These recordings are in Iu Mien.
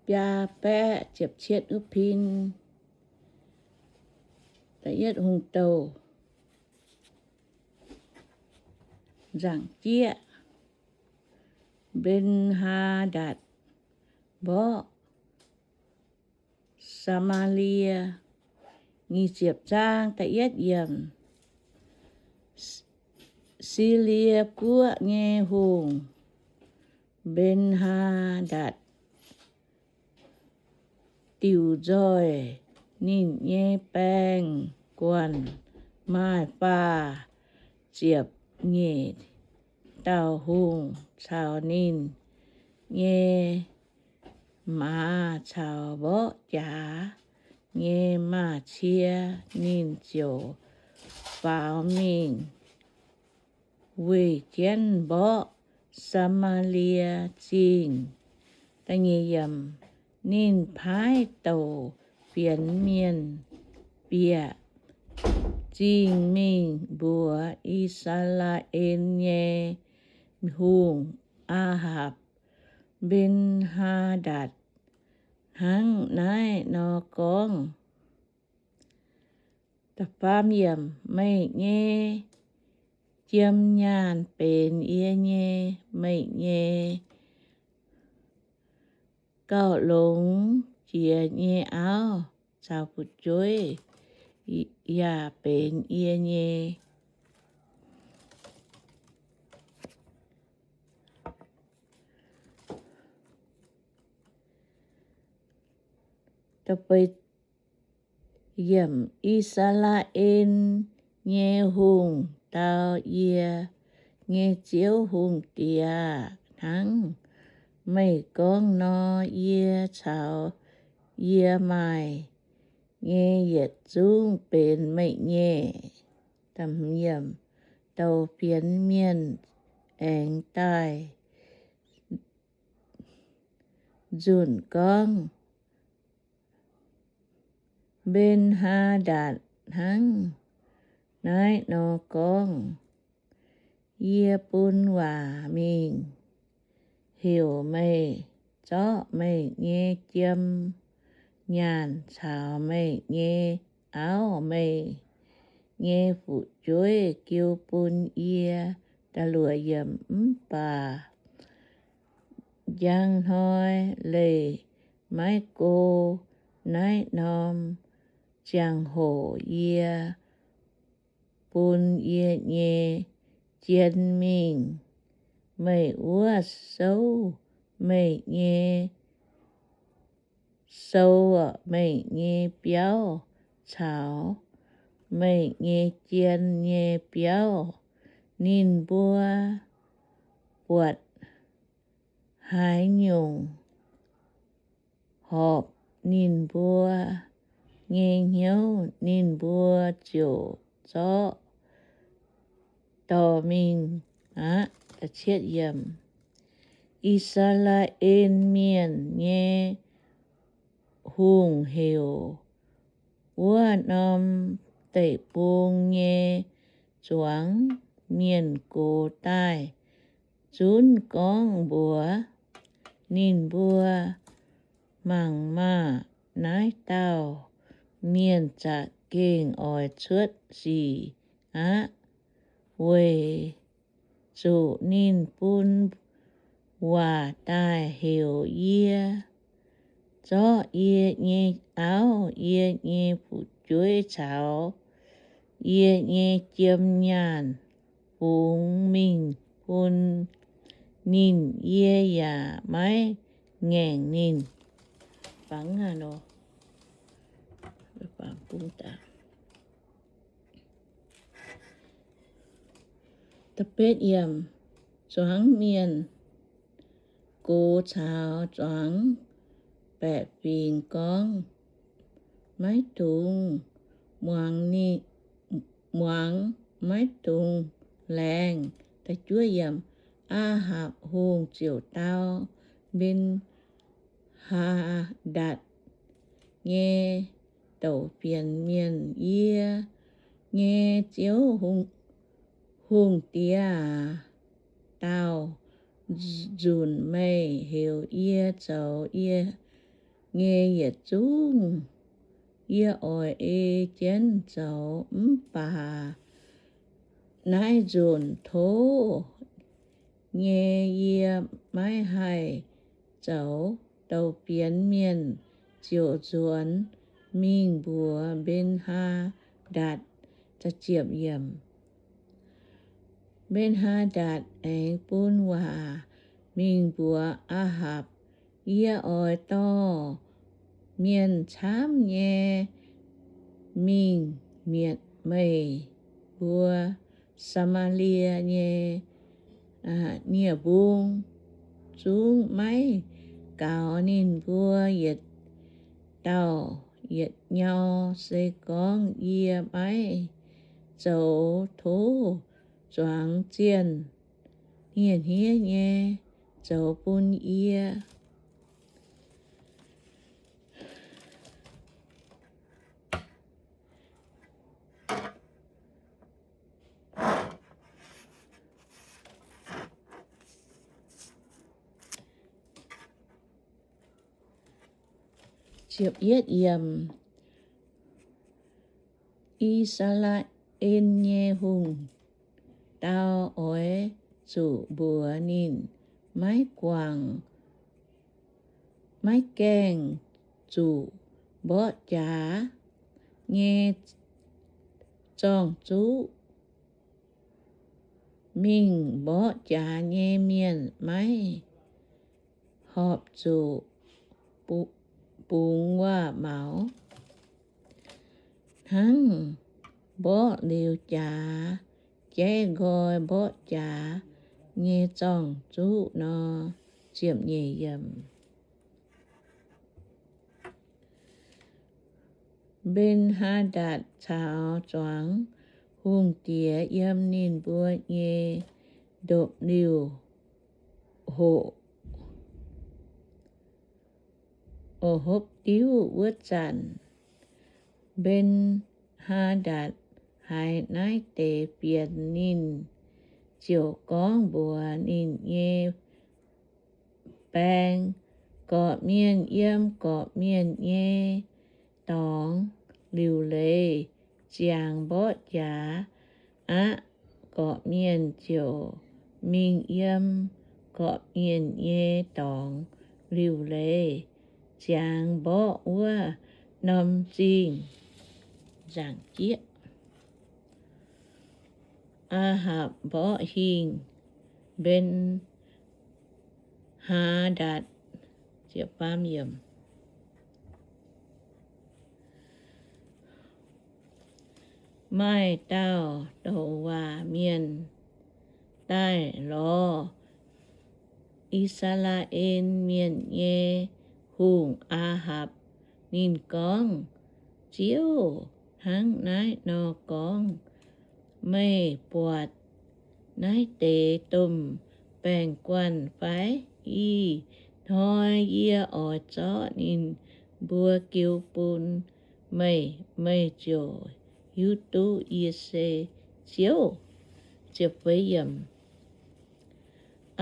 biaa baeqv ziepc cietv wuov pin. Da'yietv hungh douh, nzaangc jieqv, Mben^haa^ndatc mborqv Saa^maa^lie. Nyic ziepc zaang da'yietv yiemc. Silie guoqv nyei hungh, Mben^haa^ndatc, diuc nzoih ninh nyei baeng-guanh maaih faah ziepc nyeic dauh hungh caux ninh nyei maaz caux mborqv jaax nyei maaz-cie. Ninh ziouc faaux mingh weih jienv mborqv Saa^maa^lie Zingh. Ninh paaiv douc fienx mienh bieqc zingh mingh mbuox I^saa^laa^en nyei hungh, Aa^hapc, Mben^haa^ndatc hnangv naaiv nor gorngv. Meih nyei jiem nyaanh benx yie nyei, meih nyei gauh longx jiex nyei auv caux fu'jueiv yaac benx yie nyei. I^saa^laa^en nyei hungh dau yie nyei ziouv, Hungh Diex aac, hnangv meih gorngv nor, yie caux yie maaih nyei yietc zungv benx meih nyei. Douc fienx mienh aengx daaih nzunc gorngv, Mben^haa^ndatc hnangv naaiv nor gorngv, Yie bun waac mingh heuc meih zorqv meih nyei jiem nyaanh caux meih nyei auv, meih nyei fu'jueiv jiu bun yie. Mv baac njang hnoi leih maiv go naaiv norm ziangh hoc yie bun yie nyei jien mingh. Meih wuov souv meih nyei, sou meih nyei biauv caux meih nyei jien nyei biauv. Ninh mbuo buatc haaix nyungc horpc ninh mbuo nyei hnyouv, ninh mbuo ziouc zorqv dorh mingh aqv. I^saa^laa^en Mienh nyei Hungh heuc wuov norm deic-bung nyei zuangx mienh gox daaih zunv gorngv mbuox ninh mbuo, Mangc maah! Naaiv dauh mienh za'gengh oix cuotv sic aqv, weic zuqc ninh bun waac daaih heuc yie zorqv yie nyei auv, yie nyei fu'jueiv caux yie nyei jiem nyaanh fungx mingh bun ninh. Yie yaac maiv ngaengc ninh. Zuangx mienh gox caux zuangx baeqc fingx gorngv, Maiv dungx muangx, maiv dungx laengz. Aa^hapc Hungh ziouc dau, Mben^haa^ndatc nyei douc fienx mienh, Yie nyei ziouv, hungh diex aac, daauh nzunc meih heuc yie zoux, yie nyei yietc zungv yie oix ei jienv zoux, mv baac naaiv nzunc tov nyei yie maiv haih zoux. Douc fienx mienh ziouc nzuonx mingh mbuox Mben^haa^ndatc. Mben^haa^ndatc aengx bun waac mingh mbuox Aa^hapc, Yie oix dorh mienh camv nyei mingh mietc meih mbuo Saa^maa^lie nyei nie-mbung, zungv maiv gaux ninh mbuo yietc dauh yietc nyau. Se gorngv yie maiv zoux, tov zuangx zienh hniev-hniev nyei zoux bun yie. I^saa^laa^en nyei hungh dau oix zuqc mbuox ninh, maiv guangc, maiv gaengh zuqc mborqv jaax nyei zorng-zuqv. Mingh mborqv jaax nyei mienh maiv horpc zuqc bungx waac-maux. Hnangv mborqv liuz jaax, jaiv nqoi mborqv jaax nyei zorng-zuqv nor. Ziepc nyeic yiemc. Mben^haa^ndatc caux zuangx hungh diex yiem ninh mbuo nyei ndopv-liuh hoqc, o, hopv diuv wuov zanc, Mben^haa^ndatc haiz naaiv deix fienx, ninh ziouc gorngv mbuox ninh nyei baeng, Gorqv-mienh yiem gorqv-mienh nyei dorngx liuc leiz ziangx mborqv jaax aqv. Gorqv-mienh ziouc mingh yiem gorqv-mienh nyei dorngx liuc leiz ziangx mborqv wuov norm zingh. Nzaangc jieqv. Aa^hapc mborqv hingh Mben^haa^ndatc. Maaih dauh douc waac mienh daaih lorz I^saa^laa^en Mienh nyei hungh, Aa^hapc. Ninh gorngv, Ziouv hnangv naaiv nor gorngv, Meih buatc naaiv deix domh baeng-guanh fai? Ih hnoi yie oix zorqv ninh mbuo jiu bun meih, meih ziouc hiuv duqv yie se Ziouv.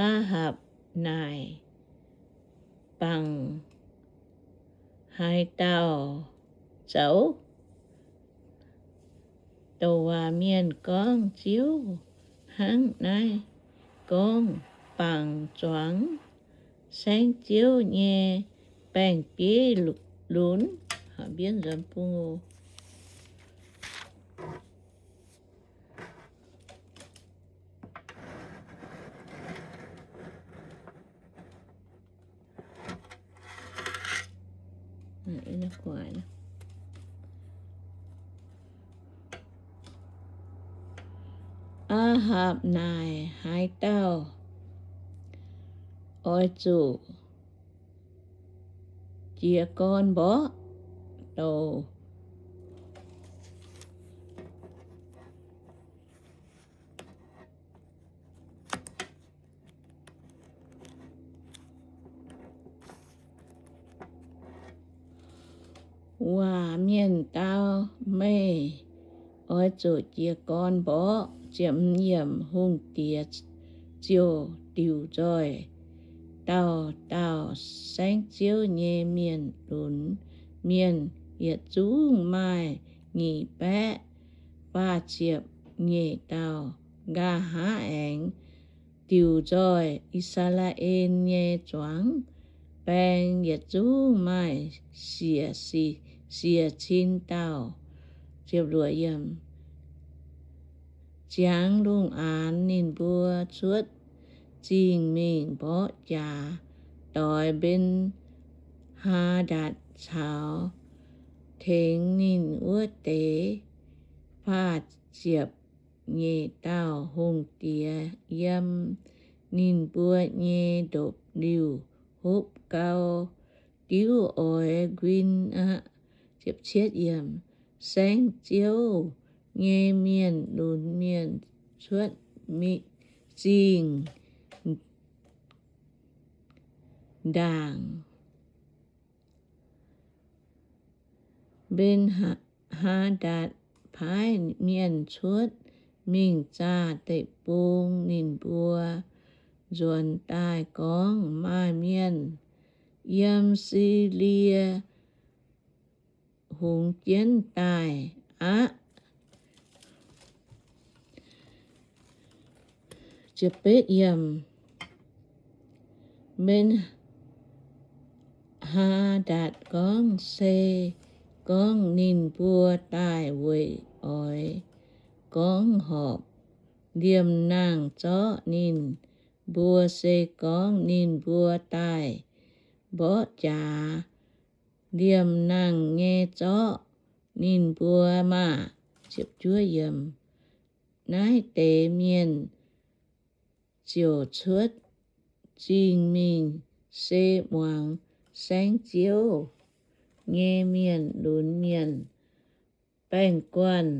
Aa^hapc naaic, Bangc haaix dauh zoux? Douc waac mienh gorngv, Ziouv hnangv naaiv gorngv, Bangc zuangx saengv-ziouv nyei baeng-bieiv lunx. Aa^hapc naaic, Haaix dauh oix zuqc jiez gorn mborqv douc waac mienh dau, Meih oix zuqc jiez gorn mborqv. Hungh diex ziouc diuc nzoih dauh dauh saengv-ziouv nyei mienh lunx mienh yietc zungv maaih nyic baeqv faah ziepc nyeic dauh. Nqa'haav aengx diuc nzoih I^saa^laa^en nyei zuangx baeng yietc zungv maaih siec, siec cin dauh. Ziangx lungh aanx ninh mbuo cuotv zingh mingh mborqv jaax doix Mben^haa^ndatc caux tengx ninh wuov deix faah ziepc nyeic dauh hungh diex yiem ninh mbuo nyei ndopv-liuh hopv gau, diuv oix nquin aqv. Saengv-ziouv nyei mienh lunx mienh cuotv zingh ndaangc. Mben^haa^ndatc paaiv mienh cuotv mingh zaah deic-bung. Ninh mbuo nzuonx daaih gorngv, Maaih mienh yiem Silie hungx jienv daaih aqv. Mben^haa^ndatc gorngv, Se gorngv ninh mbuo daaih weic oix gorngv horpc liemh nangh zorqv ninh mbuo. Se gorngv ninh mbuo daaih mborqv jaax liemh nangh nyei, zorqv ninh mbuo maah! Naaiv deix mienh ziouc cuotv zingh mingh, se muangx saengv-ziouv nyei mienh lunx mienh baeng-guanh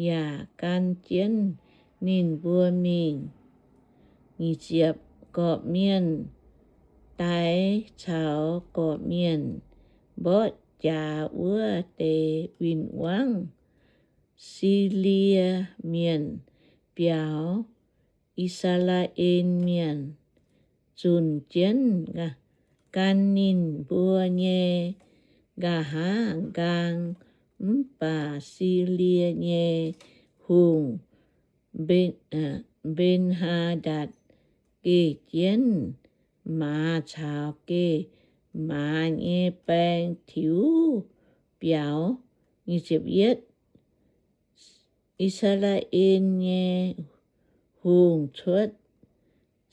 yaac gan jienv ninh mbuo mingh. Gorqv-mienh daix caux gorqv-mienh mborqv jaax wuov deix win-wangv Silie Mienh biaux I^saa^laa^en Mienh, zunc jienv gan ninh mbuo nyei nqa'haav nqaang. Mv baac Silie nyei hungh, Mben^haa^ndatc, geh jienv maaz caux geh maaz nyei baeng tiux biaux. I^saa^laa^en nyei hungh cuotv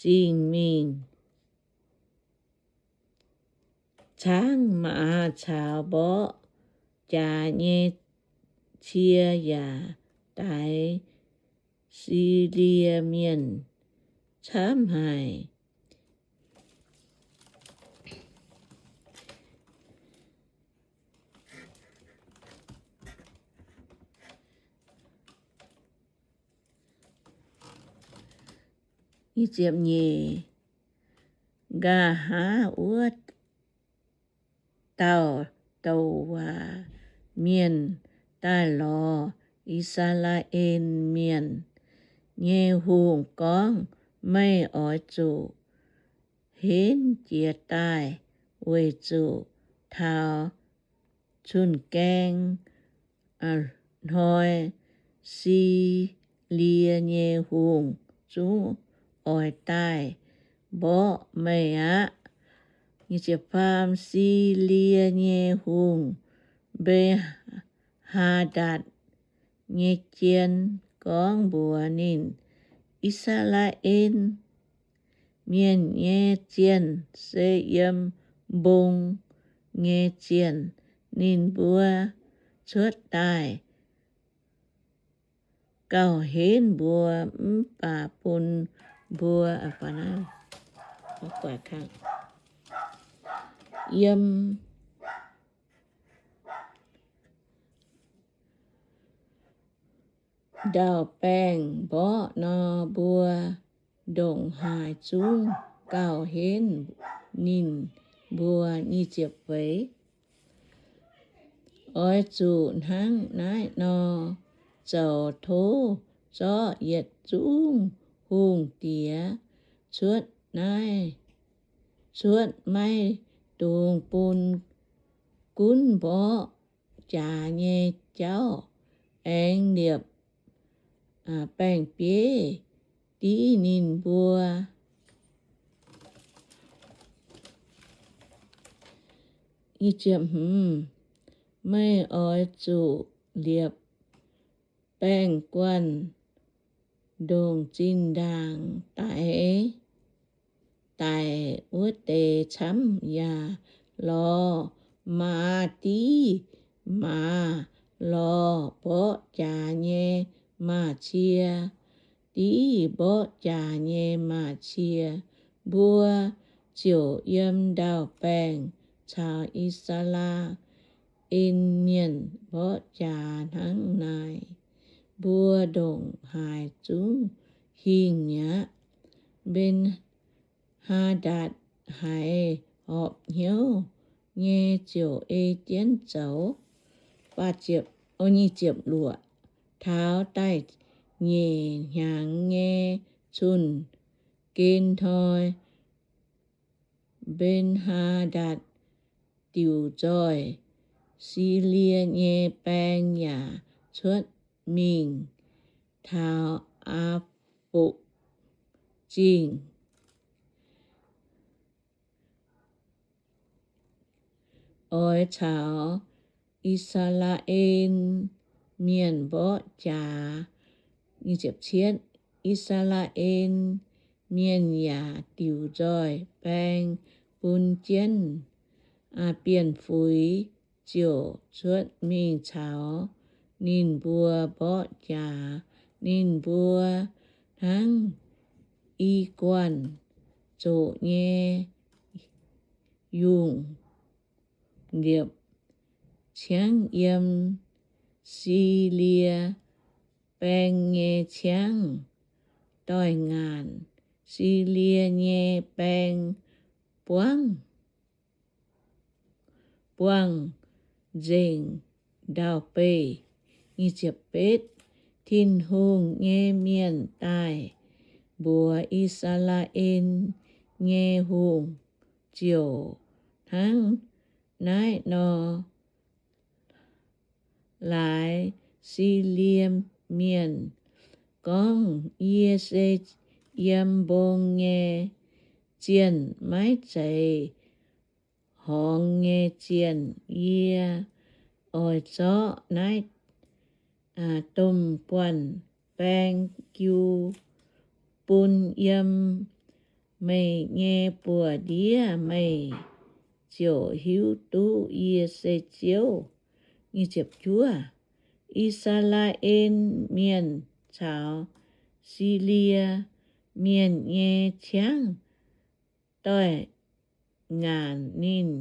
zingh mingh, caangv maaz caux mborqv jaax nyei cie yaac daix Silie Mienh camv haic. Nqa'haav wuov dauh douc waac mienh daaih lorz I^saa^laa^en Mienh nyei hungh gorngv, Meih oix zuqc henv jiez daaih, weic zuqc taux cun-gaeng hnoi Silie nyei hungh zungv oix daaih mborqv meih aqv. Faam, Silie nyei hungh, Mben^haa^ndatc nyei jien, gorngv mbuox ninh, I^saa^laa^en Mienh nyei zienh se yiem mbong nyei zienh. Ninh mbuo cuotv daaih gauh henv mbuo, mv baac bun mbuo yiem ndau-baengh mborqv nor, mbuo ndongc haaix zungv gauh henv ninh mbuo. Oix zuqc hnangv naaiv nor zoux. Tov zorqv yietc zungv hungh diex cuotv naaiv cuotv maiv dungx bun gunv mborqv jaax nyei jauv, aengx liepc baeng-bieiv div ninh mbuo. Meih oix zuqc liepc baeng-guanh ndongc zinh ndaangc daic, daic wuov deix camv, yaac lorz maaz div maaz, lorz mborqv jaax nyei maaz-cie div mborqv jaax nyei maaz-cie. Mbuo ziouc yiem ndau-baengh caux I^saa^laa^en Mienh mborqv jaax hnangv naaiv. Mbuo ndongc haaix zungv hingh mi'aqv. Mben^haa^ndatc haiz horpc hnyouv nyei ziouc ei jienv zoux. Taux da'nyeic hnyangx nyei cun-gen hnoi, Mben^haa^ndatc diuc nzoih Silie nyei baeng yaac cuotv mingh taux Aa^fukc Zingh, oix caux I^saa^laa^en Mienh mborqv jaax. I^saa^laa^en Mienh yaac diuc nzoih baeng bun jienv. Bienh fuix ziouc cuotv mingh caux ninh mbuo mborqv jaax. Ninh mbuo hnangv i guanh zoqc nyei yungh liepc ciangv yiem Silie baeng nyei ciangv doix-ngaanc. Silie nyei baeng buangv, buangh nzengc ndau-beih. Tin-Hungh nyei mienh daaih mbuox I^saa^laa^en nyei hungh ziouc hnangv naaiv nor laaix Silie Mienh gorngv, Yie se yiem mbong nyei zienh, maiv zeiz horngz nyei zienh. Yie oix zorqv naaiv domh guanh baeng jiu bun yiem meih nyei buoz-ndiev, meih ziouc hiuv duqv yie se Ziouv. I^saa^laa^en Mienh caux Silie Mienh nyei ciangv doix-ngaanc. Ninh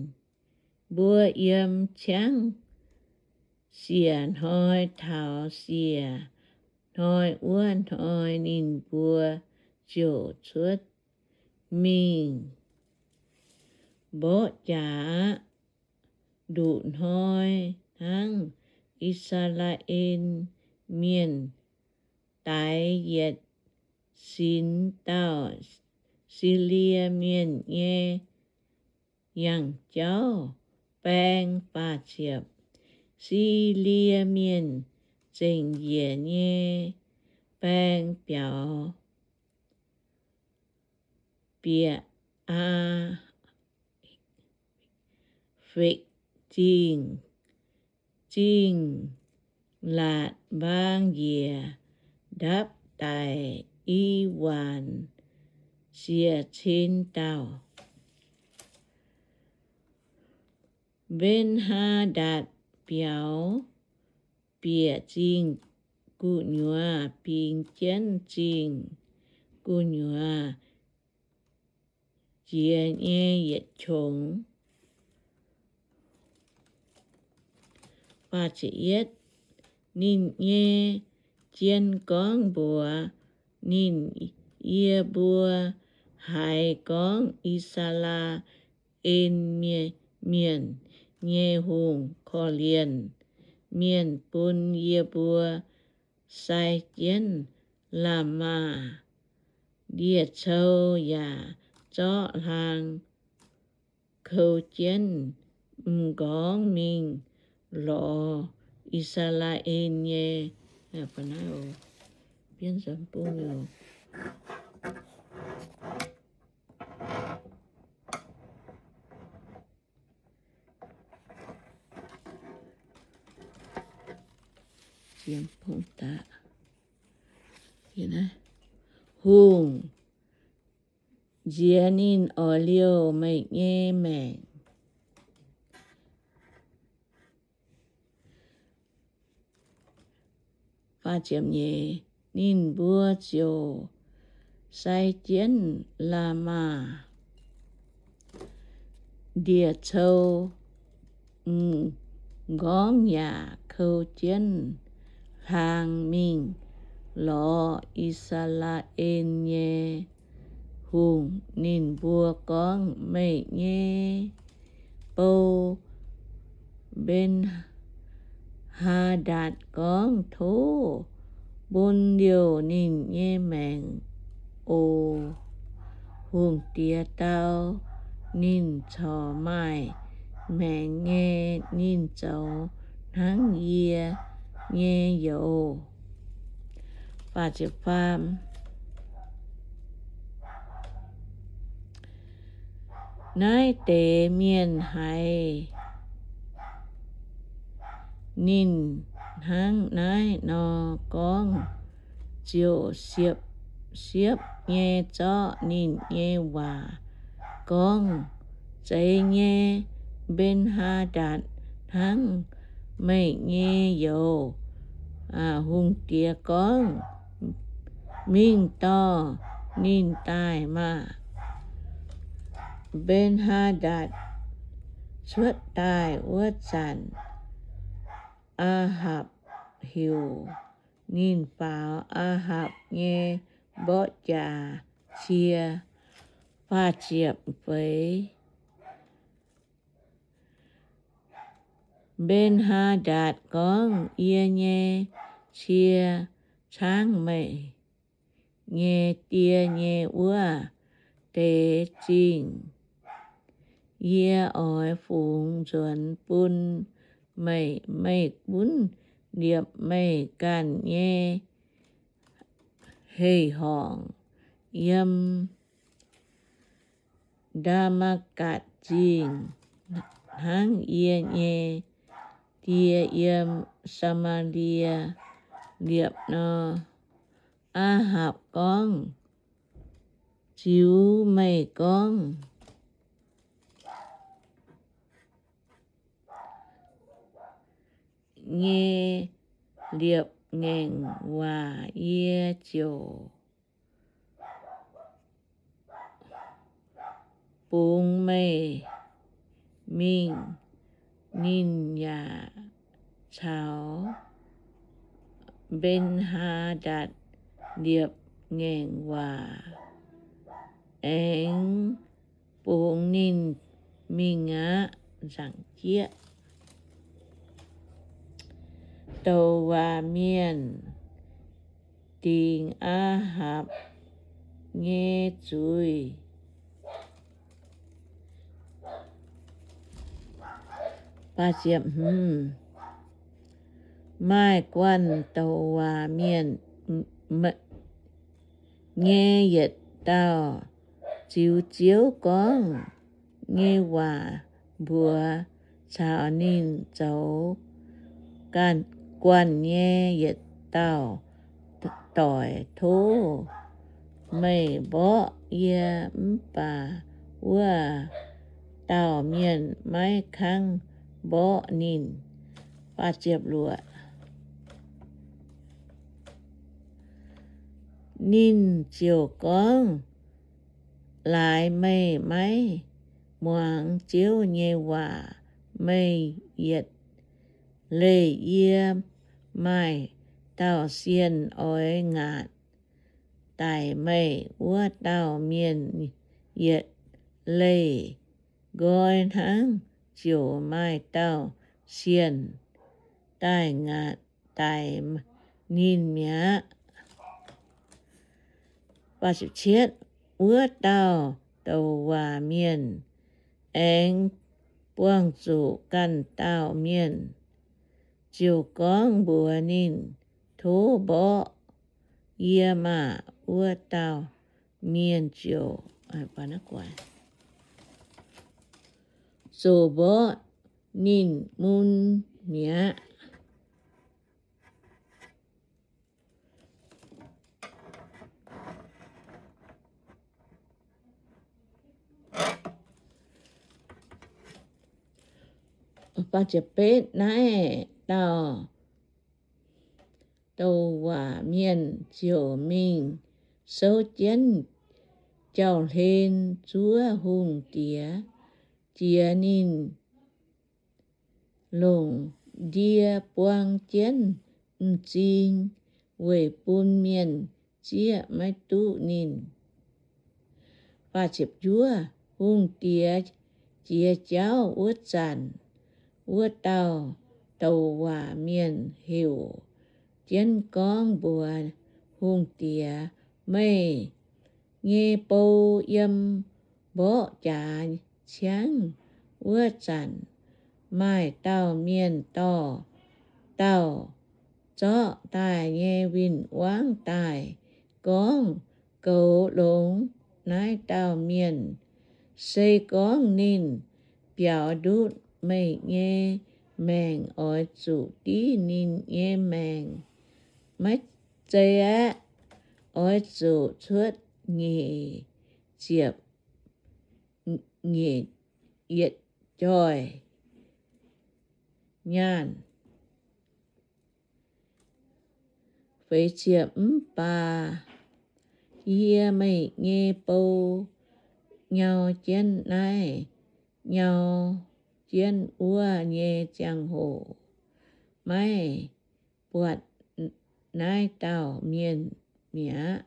mbuo yiem ciangv siec hnoi taux siec hnoi wuov hnoi ninh mbuo ziouc cuotv mingh mborqv jaax aqv. Nduqc hnoi hnangv, I^saa^laa^en Mienh daix yietc sinx dauh Silie Mienh nyei yangh jauv baeng. Baac ziepc Silie Mienh zengc njiec nyei baeng biaux bieqc Aa^fekc Zingh, Zingh Laatc Mbaang njiec ndapv daic i waanc siec cin dauh. Mben^haa^ndatc biaux bieqc zingh gu'nyuoz, bingx jienv zingh gu'nyuoz jiex nyei yietc qongx. Ninh nyei jien gorngv mbuox ninh, Yie mbuo haiz gorngv I^saa^laa^en Mienh nyei hungh korv-lienh mienh bun yie mbuo sai jienv. La'maah ndie-cou yaac zorqv hlang. kou jienv m'nqorngv mingh lorz I^saa^laa^en nyei, Hungh, nziex ninh oix liouh meih nyei maengc. Ninh mbuo ziouc sai jienv la'maah ndie-cou, m'nqorngv yaac kou jienv hlang mingh lorz I^saa^laa^en nyei hungh. Ninh mbuo gorngv, Meih nyei bou, Mben^haa^ndatc, gorngv, Tov bun liouh ninh nyei maengc oc. Hungh diex dau, Ninh corc maaih maengc nyei. Ninh zoux hnangv yie nyei youz. Naaiv deix mienh haiz ninh hnangv naaiv nor gorngv, ziouc siepv-siepv nyei zorqv ninh nyei waac gorngv, Zeiz nyei, Mben^haa^ndatc hnangv meih nyei youz. Hungh diex gorngv, Mingh dorh ninh daaih maah! Mben^haa^ndatc cuotv daaih wuov zanc, Aa^hapc heuc ninh faaux Aa^hapc nyei mborqv jaax cie. Feix, Mben^haa^ndatc gorngv, Yie nyei cie caangv meih nyei die nyei wuov deix zingh. Yie oix fungx nzuonx bun meih. Meih gunv liepc meih ganh nyei hei-horngc yiem Ndaa^matv^gatc Zingh hnangv yie nyei die yiem Saa^maa^lie liepc nor. Aa^hapc gorngv, Ziux meih gorngv nyei liepc ngaengc waac yie ziouc bungx meih mingh. Ninh yaac caux Mben^haa^ndatc liepc ngaengc waac aengx bungx ninh mingh aqv. Nzaangc jieqv, douc waac mienh dingc Aa^hapc nyei zuiz. Maaih guanh douc waac mienh nyei yietc dauh ziux Ziouv gorngv nyei waac mbuox caux ninh zoux guanh nyei yietc dauh doic. Tov meih mborqv yie, mv baac wuov dauh mienh maiv kangv mborqv ninh. Ninh ziouc gorngv, Laaix meih maiv muangx Ziouv nyei waac, meih yietc leih yie. Maaih dauh sienh oix ngaatc daic meih. Wuov dauh mienh yietc leih nqoi hnangv, ziouc maaih dauh sienh daaih ngaatc daic ninh mi'aqv. Wuov dauh douc waac mienh aengx buangh zuqc ganh dauh mienh, ziouc gorngv mbuox ninh, Tov mborqv yie maah! Wuov dauh mienh ziouc zoux mborqv ninh mun mi'aqv. Naaiv dauh douc waac mienh ziouc mingh souv jienv jauv-hlen zuov hungh diex, jiex ninh longc ndie buang jienv m'zing weic bun mienh zieqv maiv duqv ninh. Hungh diex jiex jauv wuov zanc, wuov dauh douc waac mienh heuc jienv gorngv mbuox hungh diex, Meih nyei bou yiem mborqv jaax ciangv wuov zanc, maaih dauh mienh dorh dauh zorqv daaih nyei win-wangv daaih gorngv, Goux longx naaiv dauh mienh. Se gorngv ninh biaux ndutv meih nyei maengc, oix zuqc div ninh nyei maengc. Maiv zei aeqv, oix zuqc cuotv nyic ziepc nyic yietc joih nyaanh. Feix ziepc, mv baac yie, meih nyei bou, nyau jienv naaiv nyau jienv wuov nyei ziangh hoc maiv buatc naaiv dauh mienh mi'aqv.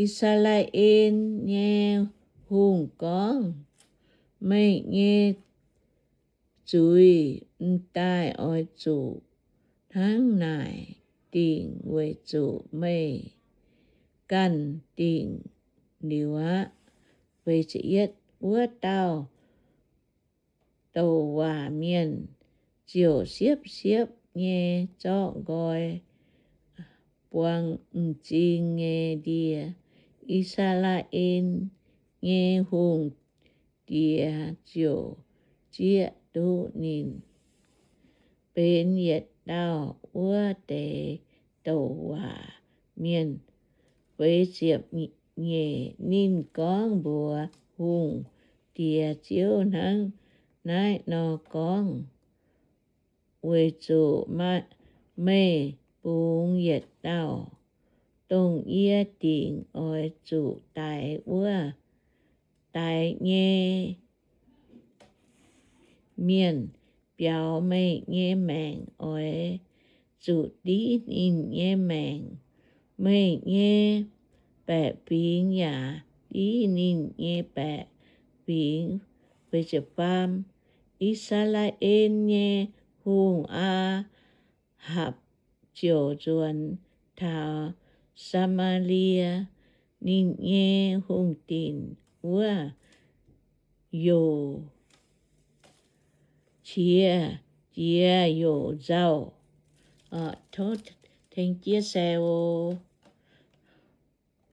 I^saa^laa^en nyei hungh gorngv, Meih nyei zuiz m'daaih oix zuqc hnangv naaic dingc weic zuqc meih ganh dingc liuz aqv. Wuov dauh douc waac mienh ziouc siepv-siepv nyei zorqv nqoi buang m'zing nyei ndie. I^saa^laa^en nyei hungh diex ziouc zieqv duqv ninh. Benx yietc dauh wuov deix douc waac mienh. Feix ziepc nyeic, ninh gorngv mbuox hungh diex, Ziouv hnangv naaiv nor gorngv, Weic zuqc meih bungx yietc dauh, dongh yie dingc oix zuqc daix wuov, daix nyei mienh biaux meih nyei maengc, oix zuqc div ninh nyei maengc. Meih nyei baeqc fingx yaac div ninh nyei baeqc fingx. I^saa^laa^en nyei hungh, Aa^hapc, ziouc nzuonx taux Saa^maa^lie. Ninh nyei hungh dinc wuov youc qiex jiez youc nzauh. Tov tengx jienv share oc.